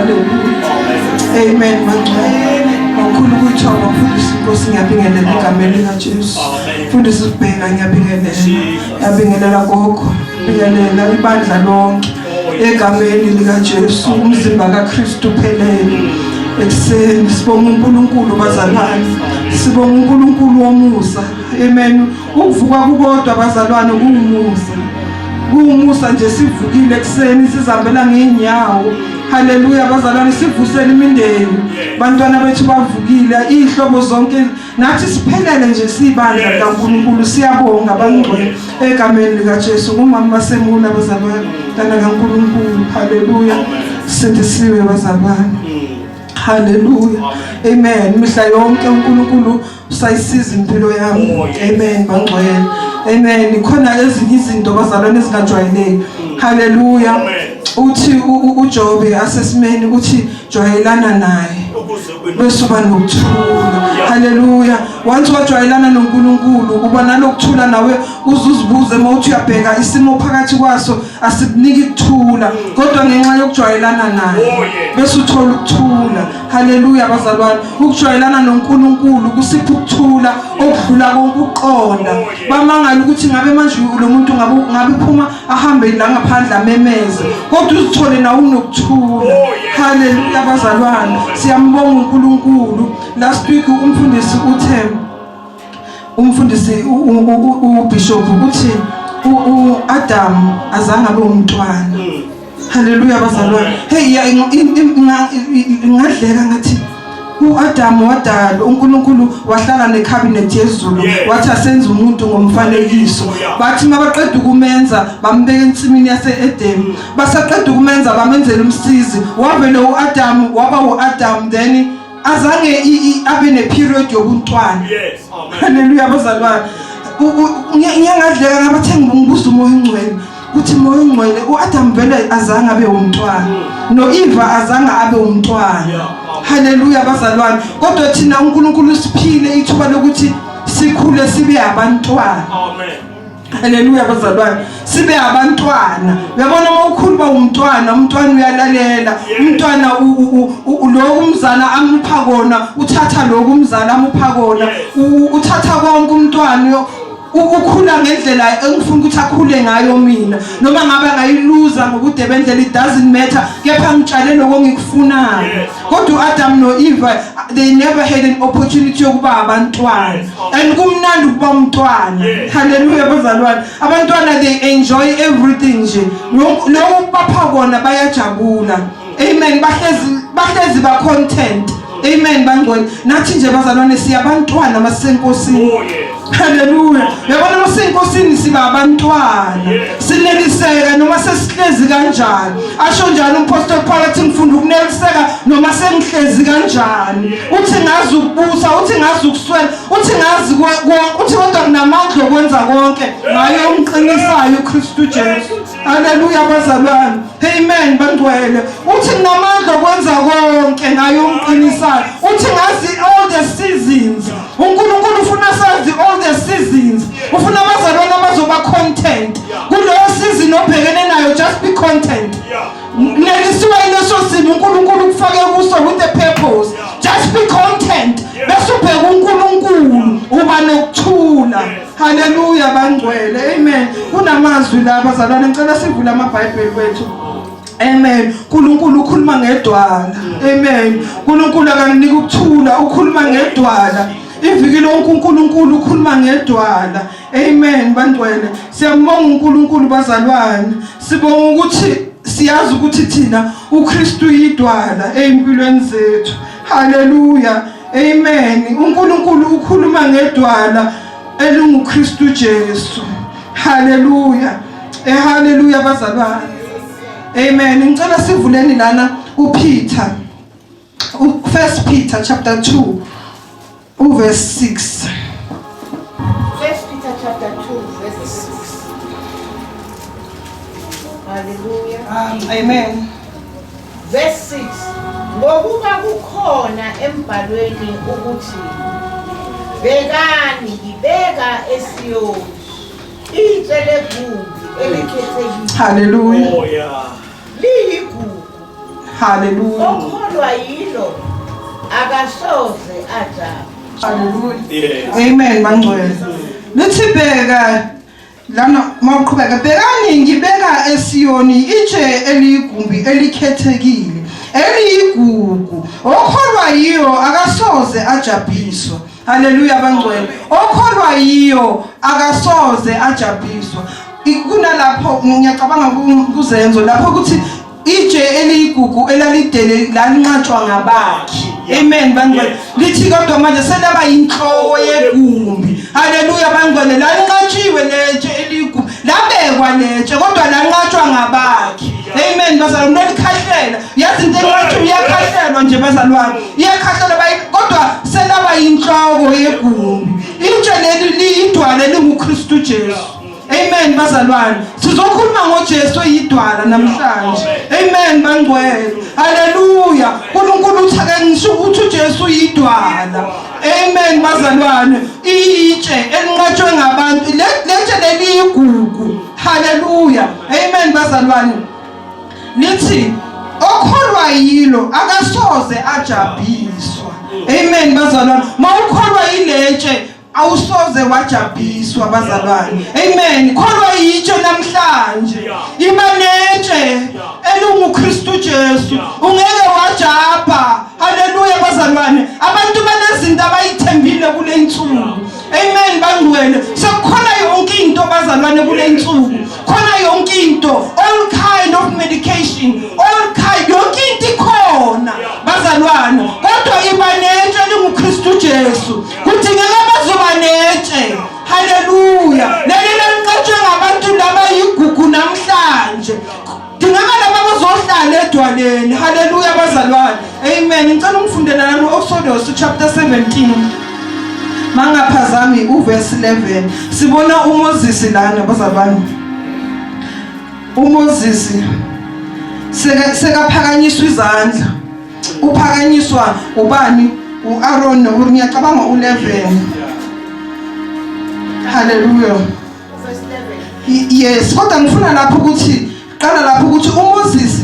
Haleluya, amen. Bangcwele, ngokukhulu ukuyithoba, mfundisi, inkosi, ngiyabingelela egameni likaJesu. Mfundisi sibheka, ngiyabingelela, ngiyabingelela gogo, bingelela ibandla lonke egameni likaJesu, umzimba kaKristu phelele. Ekuseni sibonga uNkulunkulu, bazalwane, sibonga uNkulunkulu womusa. Amen. Ukuvuka kukodwa, bazalwane, kuwumusa, kuwumusa nje. Sivukile ekuseni, sizihambela ngeenyawo. Haleluya, bazalwane, sivusele imindeni, bantwana bethu bavukile, iy'hlobo zonke, nathi siphelele nje siyibandla likaNkulunkulu. Siyabonga, bangcwele, egameni likaJesu. Ngumama basemula, bazalwane, mntana kaNkulunkulu. Haleluya, sindisiwe, bazalwane. Haleluya, amen. Mihla yonke uNkulunkulu usayisiza impilo yami. Amen, bangcwele, amen. Khona ezinye izinto, bazalwane, ezingajwayeleki. Haleluya. Uthi uJobe asesimeni, uthi jwayelana naye bese uba nokuthula. Haleluya. Once wajwayelana noNkulunkulu, uba nalokuthula nawe, uzuzibuze uma uthi uyabheka isimo phakathi kwaso asikuniki ukuthula, kodwa ngenxa yokujwayelana naye bese uthola ukuthula. Haleluya, bazalwane, ukujwayelana noNkulunkulu kusipha ukuthula okudlula konke ukuqonda. Bamangala ukuthi ngabe manje lo muntu ngabe uphuma ahambe la ngaphandle amemeze, kodwa uzithole nawe unokuthula. Haleluya, bazalwane, siyambonga uNkulunkulu. Last week umfundisi uthe, umfundisi ubishop uthi uAdam azange abe umntwana. Haleluya, bazalwane. Hey, ngadleka ngathi uAdam wadalwa uNkulunkulu, wahlala necabinet yezulu, wathi asenze umuntu ngomfanekiso. Bathi mabaqeda ukumenza, bambeka ensimini yase-Eden. Basaqeda ukumenza, bamenzela umsizi. Wavele uAdam waba uAdam, then azange abe ne-period yobuntwana. Haleluya, bazalwane. Ngiyangadleka ngabathe ngibuza uMoya oNgcwele kuthi, Moya oNgcwele, u-Adam vele azange abe umntwana, no-Eva azange abe umntwana. Haleluya, bazalwane. Kodwa thina uNkulunkulu usiphile ithuba lokuthi sikhule sibe abantwana. Haleluya, bazalwane, sibe abantwana. Uyabona, uma ukhulu ba umntwana, umntwana uyalalela. Umntwana lo umzala amupha kona uthatha, lokhu umzala amupha kona uthatha konke. Umntwana ukhula ngendlela engifuna ukuthi akhule ngayo mina, noma ngabe angayiluza ngobude bendlela, it doesn't matter, kepha ngitshale lokho engikufunayo. Kodwa uAdam noEva, they never had an opportunity yokuba abantwana, and kumnandi ukuba umntwana. Haleluya, bazalwane. Abantwana, they enjoy everything nje, lokhu bapha kona bayajabula. Amen. Bahlezi ba content. Amen, bangcwele. Nathi nje, bazalwane, siyabantwana masenkosini. Haleluya. Yabona, masenkosini siba abantwana, sineliseka noma sesihlezi kanjani. Asho njalo umpostoli Paul, athi ngifunda ukuneliseka noma sengihlezi kanjani. Uthi ngazi ukubusa, uthi ngazi ukuswela, uthi ngazi konke, uthi kodwa nginamandla okwenza konke ngaye umqinisayo, uKristu Jesu. Haleluya, bazalwane. Amen, bangcwele. Uthi nginamandla okwenza konke ngaye umqinisayo. Uthi ngazi all the seasons. UNkulunkulu ufuna sazi all the seasons. Ufuna abazalwane abazoba content kuleyo season obhekene nayo. Just be content. Nelisiwa yileso simo uNkulunkulu kufake kuso with a purpose. Just be content, bese ubheka uNkulunkulu, uba nokuthula. Haleluya, bangcwele. Amen. Kunamazwi la, bazalwane, ngicela sivule amaBhayibheli kwethu. Amen. uNkulunkulu ukhuluma ngedwala. Amen. uNkulunkulu akanginika ukuthula, ukhuluma ngedwala. Iviki lonke uNkulunkulu ukhuluma ngedwala. Amen, bangcwele. Siyambonga uNkulunkulu, bazalwane. Sibonga ukuthi siyazi ukuthi thina uKristu yidwala ezimpilweni zethu. Haleluya. Amen. uNkulunkulu ukhuluma ngedwala elinguKristu Jesu. Haleluya. Ehaleluya, bazalwane. Amen. Ngicela sivuleni lana uPeter. First Peter chapter 2 uverse 6. First Peter chapter 2 verse 6. Hallelujah. Amen. Verse 6. Ngokuba kukhona embhalweni ukuthi, bhekani, ngibeka eSiyoni itshe legumbi elikhethekile. Hallelujah. Liyigugu. Haleluya. Okholwa yilo akasoze ajabhe. Haleluya. Yes. Amen bangcwele. Lithi bheka lana mawuqhubeka bhekani ngibeka eSiyoni itshe eliyigumbi elikhethekile eliyigugu okholwa yiyo akasoze ajabhiswa. Haleluya bangcwele. Okholwa yiyo akasoze ajabhiswa. Kunalapho ngiyacabanga kuzenzo lapho ukuthi itshe eliyigugu elalidele lalinqatshwa ngabakhi. Amen bangcwele. Lithi kodwa manje selaba inhloko yegumbi. Haleluya bangcwele lalinqatshiwe letshe eliyigugu. Labekwa letshe kodwa lanqatshwa ngabakhi. Amen bazalwane unolikhahlelwa. Yazi into enqatshwa iyakhahlelwa nje bazalwane. Iyakhahlelwa kodwa selaba inhloko yegumbi. Itshe leli liyidwala elinguKristu Jesu. Amen bazalwane. Sizokhuluma ngoJesu oyidwala namhlanje. Amen bangcwele. Haleluya. uNkulunkulu uthi ake ngisho ukuthi uJesu uyidwala. Amen bazalwane. Itshe elinqatshwe ngabantu letshe leli igugu. Haleluya. Amen bazalwane. Lithi okholwa yilo akasoze ajabhiswa. Amen bazalwane. Mawukholwa yiletshe awusoze wajabhiswa bazalwane. Amen. Kholwa yitshe namhlanje. Iba netshe elinguKristu Jesu. Ungeke wajabha. Haleluya bazalwane. Abantu banezinto abayithembile kule nsuku. Amen bangcwele. Sekukhona yonke into bazalwane kule nsuku. Khona yonke into, all kind of medication, all kind yonke into ikhona bazalwane. Kodwa iba netshe linguKristu Jesu. Kudingeka bazoba netshe. Haleluya. Leli lenqatshwe ngabantu laba yigugu namhlanje. Dingeka laba bazohlala edwaleni. Haleluya bazalwane. Amen. Ngicela ungifundele nami uExodus chapter 17. Mangaphazami uverse 11. Sibona uMoses lana bazalwane. uMoses seka sekaphakanyiswa izandla. Uphakanyiswa ubani? uAaron noHur ngiyacabanga u11. Haleluya. Yes, kodwa ngifuna lapho ukuthi qala lapho ukuthi uMoses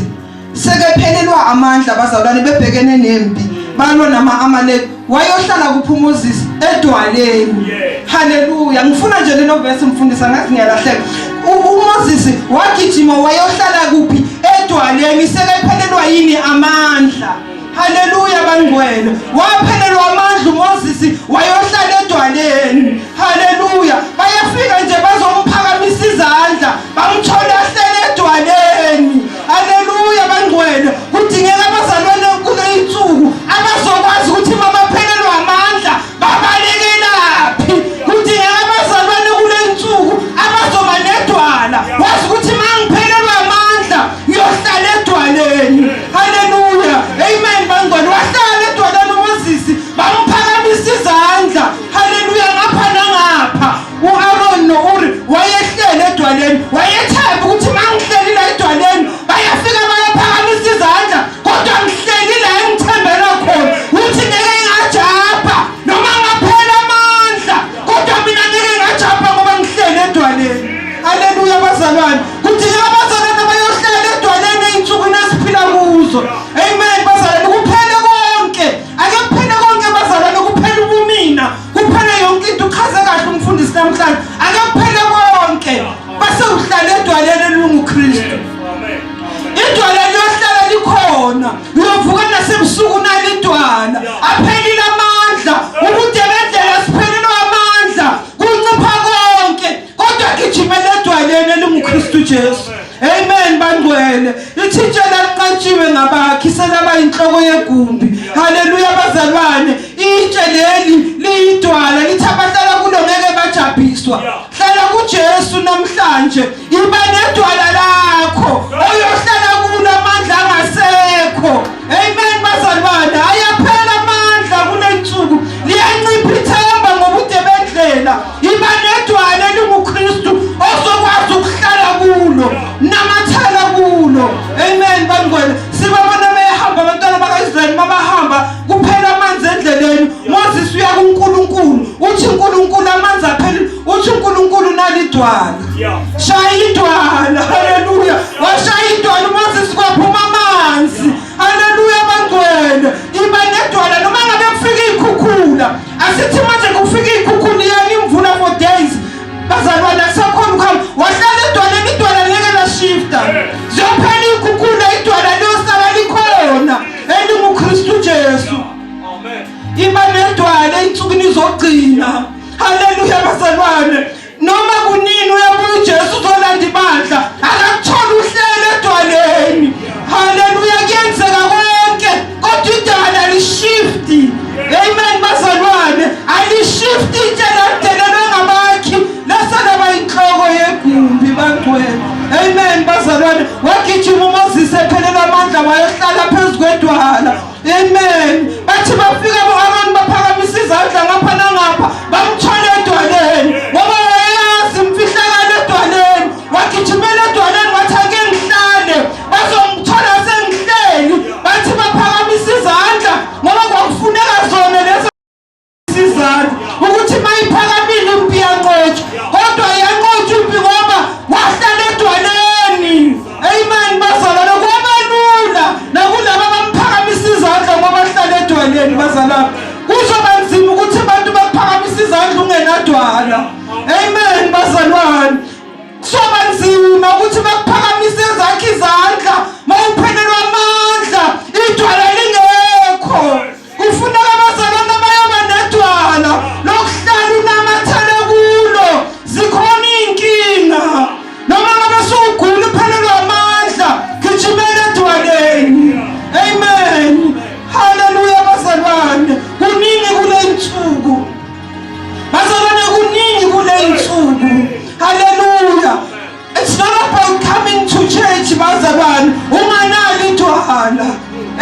sekephelelwa amandla abazalwane bebhekene nempi balwa nama-Amaleki wayohlala kuphi uMoses edwaleni. Haleluya. Ngifuna nje lelo verse mfundisi ngathi ngiyalahleka. UMoses wagijima wayohlala kuphi edwaleni sekephelelwa yini amandla. Haleluya bangcwele. Waphelelwa amandla uMoses wayohlala edwaleni. Haleluya. Bayafika nje bazomphakamisa izandla, bamthola ahlele edwaleni. Haleluya bangcwele. Kudingeka abazalwane kule insuku abazokwazi ukuthi mabaphelelwa amandla babalekelaphi. Kudingeka abazalwane kule insuku abazoba nedwala. Wazi ukuthi mangiphelelwa amandla ngiyohlala edwaleni. Haleluya. Amen bangcwele. Wahlala edwaleni uMoses bamphakamisa izandla. Haleluya ngapha nangapha. U-Aaron no-Uri wayehleli edwaleni. Wayethemba ukuthi mangihleli la edwaleni bayafika bayaphakamisa izandla kodwa ngihleli la engithembela khona. Uthi ngeke ngajabha noma ngaphela amandla kodwa mina ngeke ngajabha ngoba ngihleli edwaleni. Haleluya bazalwane. Kudingeka abazalwane bayohlala edwaleni ey'nsukwini esiphila kuzo. Amen bazalwane kuphele konke. Ake kuphele konke bazalwane kuphele ubumina. Kuphele yonke into uchaze kahle umfundisi namhlanje. Ake kuphele konke. Base uhlala edwaleni elinguKristu. Idwala liyohlala likhona. Uyovuka nasebusuku nalidwala. Aphelile amandla. Ubude bendlela siphelelwa amandla. Kuncipha konke. Kodwa gijimela edwaleni elinguKristu Jesu. Amen bangcwele. Ithitshe lalinqatshiwe ngabakhi selaba inhloko yegumbi. Haleluya bazalwane. Itshe leli liyidwala lithi abahlala kulo ngeke bajabhiswa. Hlala kuJesu namhlanje. Iba nedwala lakho oyohlala kulo amandla angasekho. Amen bazalwane. Ayaphela amandla kulensuku. Liyancipha ithemba ngobude bendlela. Iba nedwala elinguKristu ozokwazi ukuhlala kulo. Namathela kulo. Amen bangcwele. Sibabona behamba abantwana bakaIsrayeli mabahamba kuphela amanzi endleleni. Moses uya kuNkulunkulu. Uthi uNkulunkulu amanzi aphelile. Uthi uNkulunkulu nalidwala. Shaya idwala. Haleluya. Washaya idwala uMoses kwaphuma amanzi. zokugcina. Haleluya bazalwane. Noma kunini uyabuya uJesu uzolanda ibandla, akakuthola uhlelo edwaleni. Haleluya, kuyenzeka konke kodwa idwala lishifti. Amen bazalwane, alishifti itshe ladelelwe ngabakhi lasala bayinhloko yegumbi bangcwele. Amen bazalwane, wagijima uMoses ephelelwa amandla wayohlala phezu kwedwala. Amen. Bathi bafika bo-Aroni baphakamisa izandla ngapha nangapha bamthwala edwaleni ngoba wayeyazi imfihlakalo edwaleni. Wagijimela edwaleni wathi ake ngihlale bazongithola sengihleli. Bathi baphakamisa izandla ngoba kwakufuneka zona lezo izandla ukuthi mayiphakamile impi yanqotshwa, kodwa yanqotshwa impi ngoba wahlala edwaleni. Amen bazalwane, kwaba lula nakulaba abaphakamisa izandla ngoba bahlala edwaleni bazalwane. Kuzoba nzima ukuthi abantu baphakamisa izandla ungenadwala. Amen bazalwane. Kuzoba nzima ukuthi bakuphakamise ezakho izandla mawuphelelwa amandla idwala lingekho. Kufuneka abazalwane abayoba nedwala lokuhlala unamathele kulo. Zikhona iy'nkinga noma ngabe sewugula uphelelwa amandla, gijimela edwaleni. Amen. Haleluya bazalwane, kuningi kule nsuku bazalwane, kuningi kule nsuku. Haleluya. It's not about coming to church bazalwane unganalo idwala.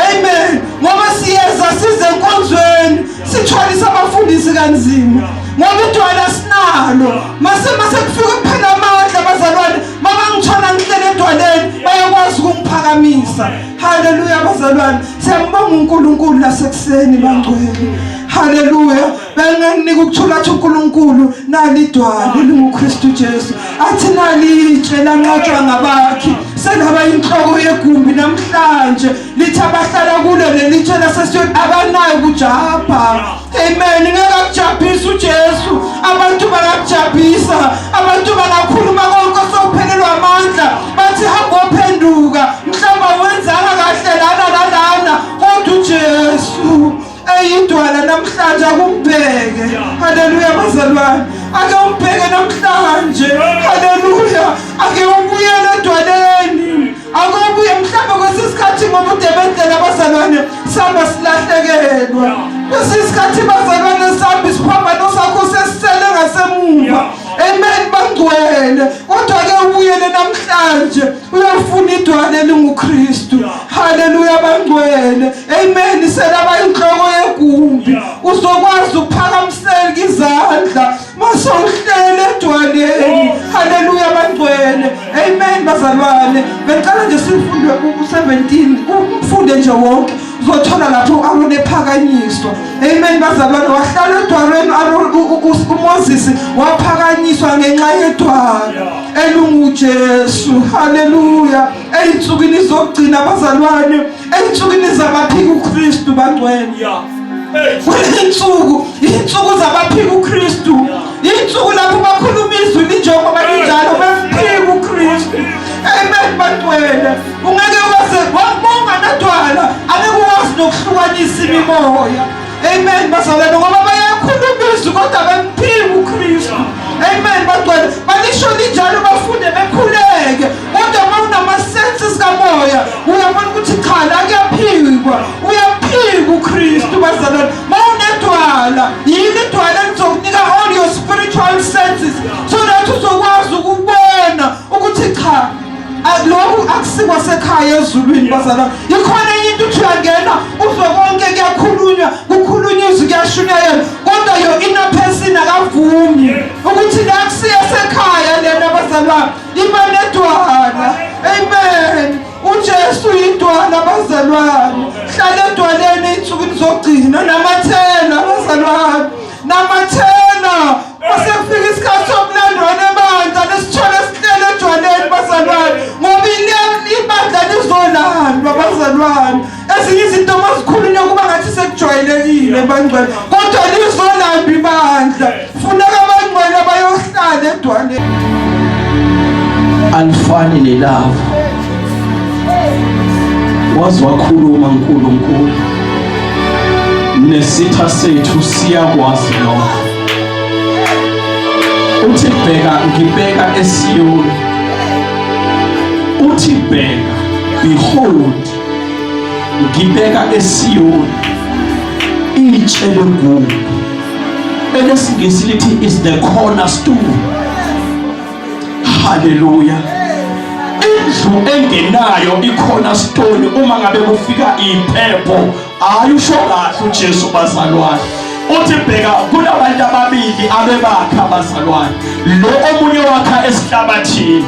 Amen. Ngoba siyeza size enkonzweni sithwalisa abafundisi kanzima. Ngoba idwala sinalo. Mase mase kufika kuphela amandla bazalwane, mabangithola ngihlele edwaleni bayakwazi ukungiphakamisa. Haleluya bazalwane. Siyambonga uNkulunkulu lasekuseni bangcwele. Haleluya. Benginika ukuthula athi uNkulunkulu nali idwala elinguKristu Jesu. Athi nali itshe lanqotshwa ngabakhi selaba inhloko yegumbi namhlanje lithi abahlala kulo leli tshe lasesiyoni abanayo kujabha. Amen. Ngeke akujabhise uJesu, abantu bangakujabhisa, abantu bangakhuluma konke sewuphelelwa amandla bathi hamba ophenduka mhlawumbe awenzanga kahle lana lalana, kodwa uJesu eyidwala namhlanje akumbheke. Haleluya bazalwane, ake umbheke namhlanje. Haleluya, ake ubuyele edwaleni, ake ubuye mhlawumbe kwesinye isikhathi ngoba ude bendlela bazalwane sihamba silahlekelwa kwesinye isikhathi bazalwane sihamba isiphambano sakho sesisele ngasemuva. Amen bangcwele, kodwa ke ubuyele namhlanje uyofuna idwala elinguKristu. Haleluya bangcwele. Amen. Selaba inhloko yegumbi, uzokwazi ukuphakamisela izandla mase uhlele edwaleni. Haleluya bangcwele. Amen bazalwane, bengicela nje sifunde ku-17, umfunde nje wonke uzothola lapho u-Aroni ephakanyiswa. Amen bazalwane, wahlala edwaleni uMoses waphakanyiswa ngenxa yedwala elinguJesu. Haleluya. Ey'nsukwini zokugcina bazalwane, ey'nsukwini zabaphika uKristu bangcwele. Kuley'nsuku, iy'nsuku zabaphika uKristu, iy'nsuku lapho bakhuluma izwi linjengoba linjalo bemphika uKristu. Amen bangcwele, ungeke waze wabonga nadwala, angeke ukwazi nokuhlukanisa imimoya. Amen bazalwane, ngoba bayakhuluma izwi kodwa bemphika uKristu. Amen bangcwele, balisho linjalo bafunde bekhuleke, kodwa uma unama-senses kamoya uyabona ukuthi cha la kuyaphikwa, uyaphika uKristu bazalwane. Uma unedwala, yini idwala elizokunika all your spiritual senses so that uzokwazi ukubona ukuthi cha lokhu akusikwa sekhaya ezulwini bazalwane. Ikhona enye into uthi uyangena uzwe konke kuyakhulunywa, kukhulunywa izwi kuyashunyayelwa, kodwa your inner person akavumi ukuthi la kusiya sekhaya lena bazalwane. Iba nedwala. Amen. uJesu yidwala bazalwane. Hlala edwaleni ey'nsukwini zokugcina, namathela bazalwane, namathela. Kwase kufika isikhathi sokulandwa nebandla lesithole sihlele edwaleni bazalwane, ngoba ibandla lizolandwa bazalwane. Ezinye izinto mazikhulunywa kuba ngathi sekujwayelekile bangcwele, kodwa lizolandwa ibandla. Funeka abangcwele abayohlala edwaleni. Alifani nelavo. Waze wakhuluma uNkulunkulu, nesitha sethu siyakwazi lokho. Uthi bheka ngibeka eSiyoni. Uthi bheka, behold, ngibeka eSiyoni itshe lengubo. Elesingisi lithi is the cornerstone. Haleluya. Indlu engenayo icornerstone uma ngabe kufika iphepho, hayi usho kahle uJesu bazalwane. Uthi bheka kunabantu ababili abebakha bazalwane. Lo omunye wakha esihlabathini,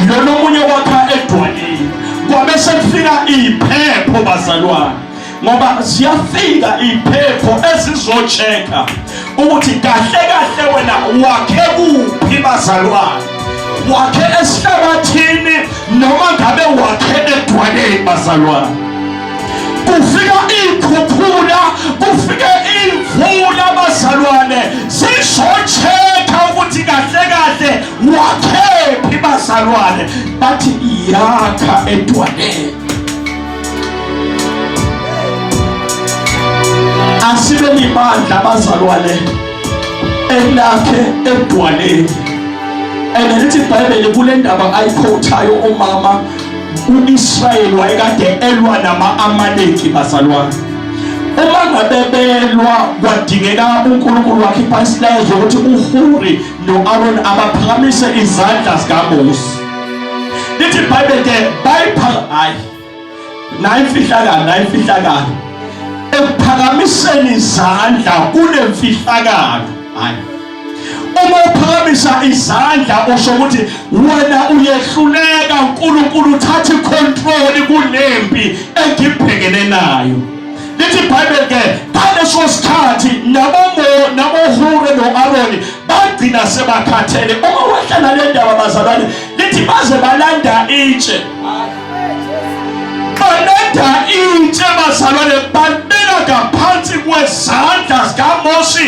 lo nomunye wakha edwaleni. Kwabe sekufika iphepho bazalwane. Ngoba ziyafika iphepho ezizochecka ukuthi kahle kahle wena wakhe kuphi bazalwane. Wakhe esihlabathini noma ngabe wakhe edwaleni bazalwane. Kufika ikhukhula, kufike imvula bazalwane, sizochecka ukuthi kahle kahle wakhephi bazalwane. Bathi yakha edwaleni. Asibe libandla bazalwane elakhe edwaleni. And lithi iBhayibheli kule ndaba ayikhothayo umama uIsrayeli wayekade elwa nama-Amaleki bazalwane. Uma ngabe belwa kwadingeka uNkulunkulu wakhipha isilayezo ukuthi uHuri no-Aaron abaphakamise izandla zikaMose. Lithi iBhayibheli ke bayipha hayi nayi imfihlakalo, nayi imfihlakalo. Ekuphakamiseni izandla kunemfihlakalo. Hayi uma uphakamisa izandla usho ukuthi wena uyehluleka, uNkulunkulu uthatha icontrol kulempi engibhekene nayo. Lithi iBhayibheli ke ngaleso sikhathi naboHure no-Aroni bagcina sebakhathele. Uma wehla nale ndaba bazalwane, lithi baze balanda itshe, balanda itshe bazalwane, balibeka ngaphansi kwezandla zikaMosi.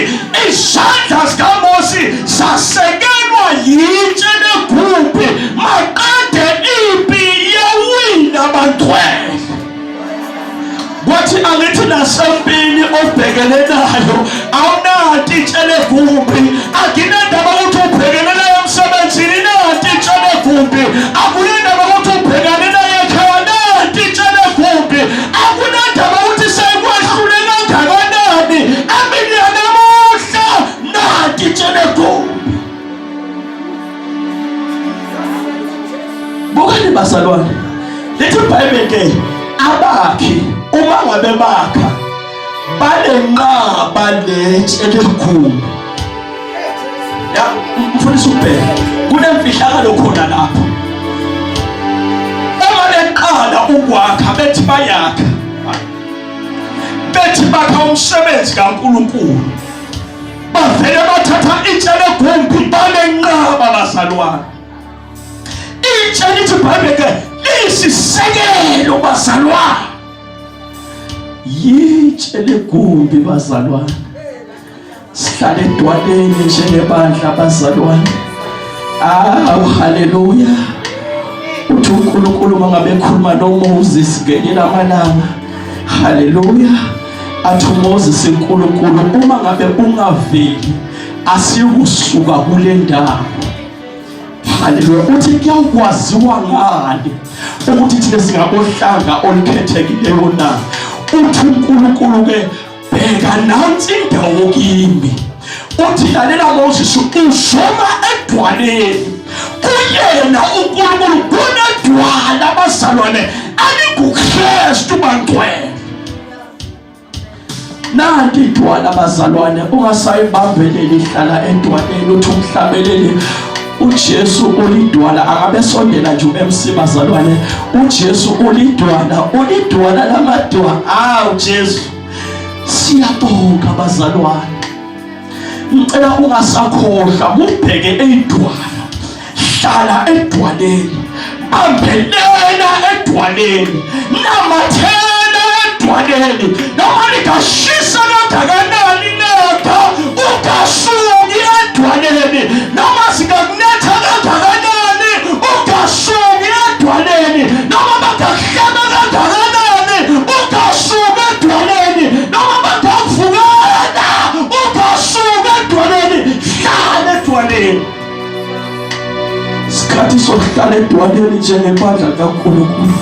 Izandla zikaMosi zasekelwa yitshe legumbi, maqede impi yawina bangcwele. Kwathi angithi nasempini obhekene nayo awunanto itshele gumbi, akunandaba ukuthi ubhekene nayo emsebenzini, nanto itshele gumbi, akunandaba ukuthi ubhekane nayo ekhaya, nanto itshele gumbi, akunandaba ukuthi sekwehlule kangakanani emini yanamuhla, nanto itshele gumbi. Bukani bazalwane, lithi iBhayibheli ke abakhi uma ngabe bakha banenqaba letshe elikhulu. Ya mfundisi ubheke kunemfihlakalo khona lapho. Uma beqala ukwakha bethi bayakha, bethi bakha umsebenzi kaNkulunkulu, bavele bathatha itshe legumbi balenqaba bazalwane. Itshe lithi iBhayibheli ke liyisisekelo bazalwane, yitshe legumbi bazalwane. Sihlale edwaleni njengebandla bazalwane. Awu haleluya. Uthi uNkulunkulu uma ngabe ekhuluma noMoses ngenye lamalanga, haleluya, athi uMoses uNkulunkulu uma ngabe ungaveli asikusuka kule ndawo. Haleluya. Uthi kuyawukwaziwa ngani ukuthi thina singabohlanga olukhethekileyo na? Uthi uNkulunkulu ke bheka nansi indawo kimi. Uthi lalela Moses, uzoma edwaleni. Kuyena uNkulunkulu kunedwala abazalwane alinguKristu bangcwele. Nanti idwala bazalwane, ungasayibambeleli, hlala edwaleni. Uthi umhlabeleli uJesu ulidwala, akabe sondela nje uMC bazalwane. uJesu ulidwala, ulidwala lamadwala. Awu Jesu, siyabonga bazalwane. Ngicela ungasakhohlwa kubheke edwala, hlala edwaleni, bambelela edwaleni, namathela edwaleni, noma lingashisa kangakanani ilanga ungasuki edwaleni, noma singakunetha kangakanani ungasuki edwaleni, noma bangakuhlaba kangakanani ungasuki edwaleni, noma bangakuvukela ungasuki edwaleni, hlala edwaleni. Sihlala edwaleni njengebandla likaNkulunkulu.